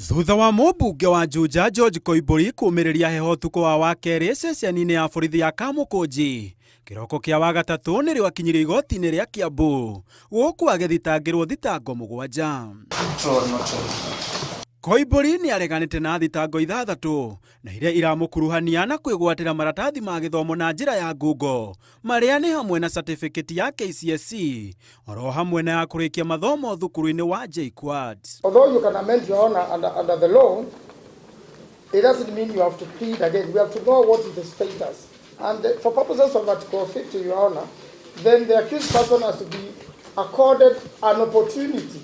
Thutha wa mũmbunge wa Juja George Koimbũri kũmĩrĩria heho ũtukũ wa Wakerĩ ceceni-inĩ ya borithi ya Kamũkũnji, kĩroko kĩa Wagatatũ nĩrĩo akinyirio igoti-inĩ rĩa Kiambu gũkũ agĩthitangĩrwo thitango mũgwanja. Koimbũri nĩ areganĩte na thitango ithathatũ na iria iramũkuruhania na kwĩgwatĩra maratathi ma gĩthomo na njĩra ya ngungo marĩa nĩ hamwe na certificate ya KCSE oro hamwe na ya kũrĩkia mathomo thukuru-inĩ wa JKUAT. Although you can amend your honor under the law, it doesn't mean you have to plead again. We have to know what is the status. And for purposes of Article 50, Your Honor, then the accused person has to be accorded an opportunity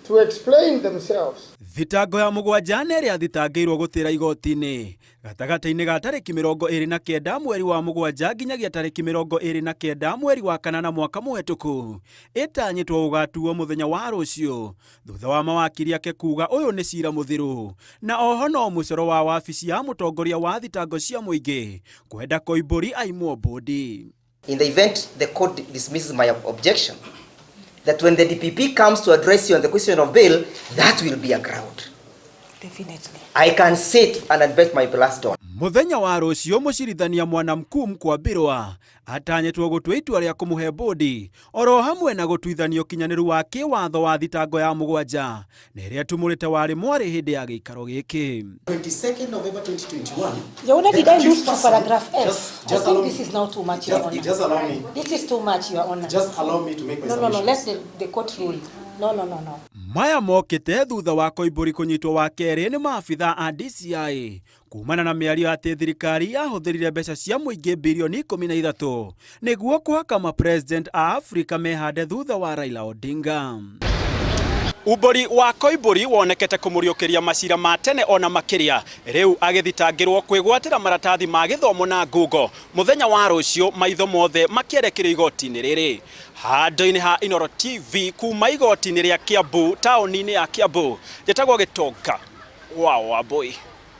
to explain themselves. Thitango ya mũgwanja nĩ ĩrĩa athitangĩirwo gũtĩra igoti-inĩ gatagatĩ-inĩ ga tarĩki 29 mweri wa mũgwanja nginyagia tarĩki 29 mweri wa kanana mwaka mũhetũku ĩtanyĩtwo gũgatuo mũthenya wa rũciũ thutha wa mawakiri ake kuga ũyũ nĩ cira mũthiru na oho no mũcoro wa wabici ya mũtongoria wa thitango cia mũingĩ kwenda Koimbũri aimwo mbũndi. In the event the court dismisses my objection, that when the DPP comes to address you on the question of bail, that will be a ground. Definitely. I can sit and bet my last dollar. Mũthenya wa rũciũ mũcirithania Mwanamkuu Mkwambirwa atanyĩtwo gũtua itua rĩa kũmũhe mbũndi oro hamwe na gũtuithanio ũkinyanĩru wa kĩwatho wa thitango ya mũgwanja na ĩrĩa ĩtumũrĩte warĩ mwarĩ hĩndĩ ya gĩikaro gĩkĩ. 22nd November 2021. Your Honor, the did I lose accused to person- paragraph F? Just, I just think allow this me, is now too much, Your just, Honor. just allow me. This is too much, Your Honor. Just allow me to make my No, let submissions. the court rule. No. Maya mokĩte thutha wa Koimbũri kũnyitwo wa kerĩ nĩ maabitha a DCI kumana na mĩario atĩ thirikari yahũthĩrire mbeca cia mũingĩ birioni 13 nĩguo kũhaka mapresident a Afrika mehande thutha wa Raila Odinga. Umbũri wa Koimbũri wonekete kũmũriũkĩria macira ma tene ona makĩria rĩu agĩthitangĩrwo kwĩgwatĩra maratathi ma gĩthomo na ngungo mũthenya wa rũciũ maitho mothe makĩerekerio igoti-inĩ rĩrĩ handũ-inĩ ha Inooro TV kuma igoti-inĩ rĩa Kiambu taũni-inĩ ya Kiambu njĩtagwo Gĩtonga wa Wambui.